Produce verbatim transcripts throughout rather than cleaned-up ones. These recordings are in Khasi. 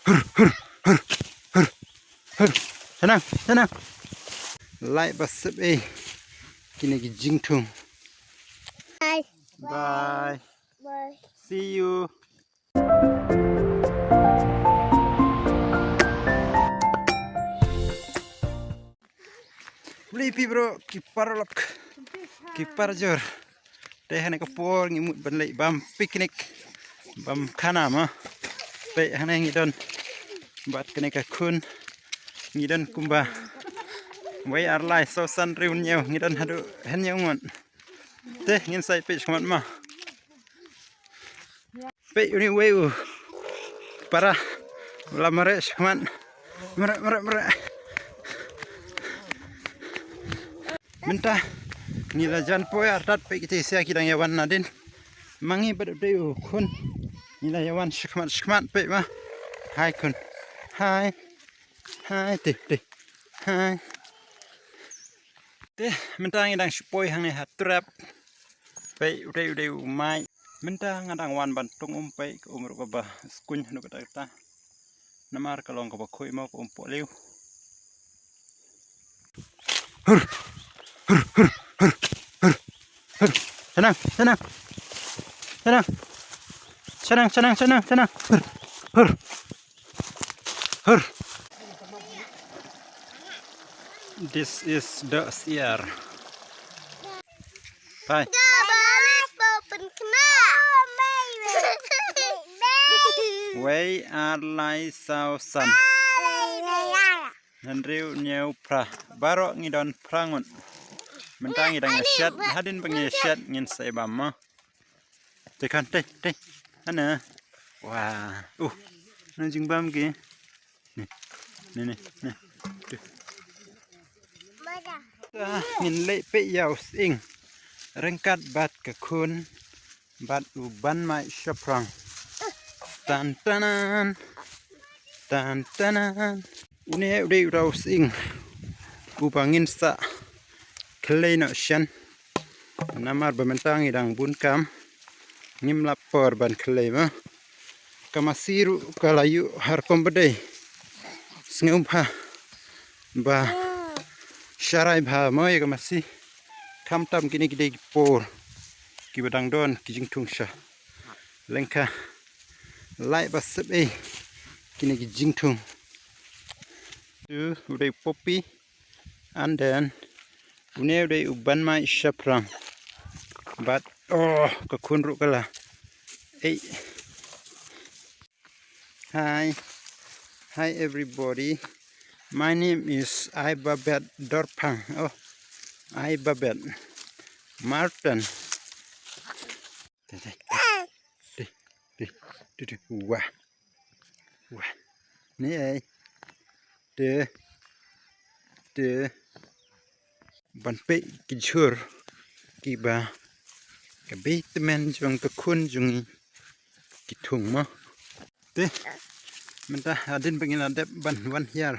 Hur, hur, hur, hur, hur. Sha nang, sha nang. Lai ba sep ei. Kine ki jingthung. Bye. Bye. Bye. See you. Bli pi bro, ki paralok, ki parajor. Te hane ka por ngi mut ban leit bam picnic, bam khana ma. Peit hane ngi don bad kane ka khun, ngi don kumba wei ar lai saw san hynriew hynñiew, ngi don haduh hynñiew ngut. Te ngin sa ïa peit shakhmat ma. Peit une uwei u para u la mareh shakhmat. Mareh, mareh, mareh. Mynta ngi la jan poi artat, peit kita ki sia ki dang ïa wan nadien. Ma ngi bad u dei u khun ngi la ïa wan shakhmat shakhmat, peit ma. Hai khun. Hai. Hai te te. Hai. Te mynta ngi dang shu poi hangne ha trep. Peit u dei, u dei u mai. Mynta nga dang wan ban tung um, peit ka um ruh kaba skuñ haduh katta katta. Namar ka long kaba khuid mo, ka um pohliew. Hur. Hur, hur, hur, hur, hur. Sha nang, sha nang. Sha nang. Sha nang, sha nang, sha nang, sha nang. Hur, hur. Hur. This is the seer. Hai. Wei ar lai saw san. Hynriew hynñiew phra. Baroh ngi don phra ngut. Mynta ngi dang ïa shet, hadien ba ngi ïa shet ngin sa ïa bam mo. Te khan te te. Hana. Wah. Uh. Na jingbam ki. Ni. Ni ni ni. Te. Ah, ngin leit peit ïa u sying ryngkat bad ka khun bad u ban mai shaphrang. Tan tanan. Tan tanan. Une u dei u da u sying uba ngin sa khlei noh shen. Namar ba mynta ngi dang bun kam, ngim lap por ban khlei ma. Ka masi ruh ka la ïuh har kum ba dei. Sngewbha ba sharai bha mo ïa ka masi. Khamtam kine ki dei ki por kiba dang don ki jingthung sha. Lyngkha lai ba sep ei kine ki jingthung. Tu u dei poppy. And then une u dei u ban mai shaphrang. But oh, ka khun ruh ka la. Ei. Hi. Hi everybody. My name is Ai Babet Dorphang. Oh, Ai Babet Martin. Te, te, te. Te, te, te, te. Wah. Wah. Ni ai. Te. Te. Ban peit ki jhur kiba ka bei tymmen jong ka khun jong ngi ki thung mo. Te mynta hadien ba ngi la dep ban wan hiar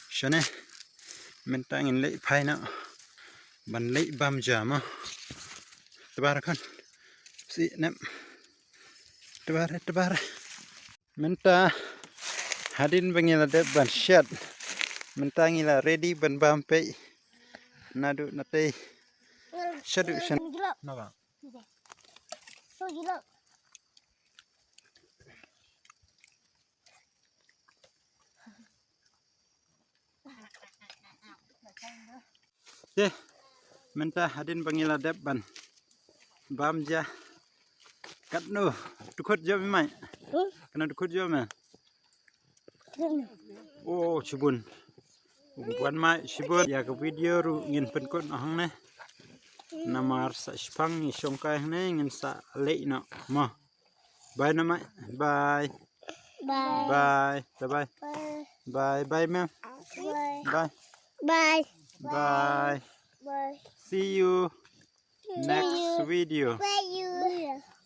shane, mynta ngin leit phai noh ban leit bam ja mo. Te bar khun. Si nem. Te bar, te bar. Mynta hadien ba ngi la dep ban shet, mynta ngi la ready ban bam peit. Naduh natei shaduh shen. Naba. Te mynta hadien ba ngi la dep ban bam ja. Katno dkhot jong me mai? Katno dkhot jong me? Oh, shibun. Wan mai shibun. Ïa ka video ruh ngin pynkut noh hangne. Namar sa shipang ngi shongkai hangne, ngin sa leit noh mo. Bye na mai. Bye. Bye. Bye. Bye bye. Bye. Bye bye, ma'am. Bye. Bye. Bye. Bye. Bye. See you next video. Bye. You.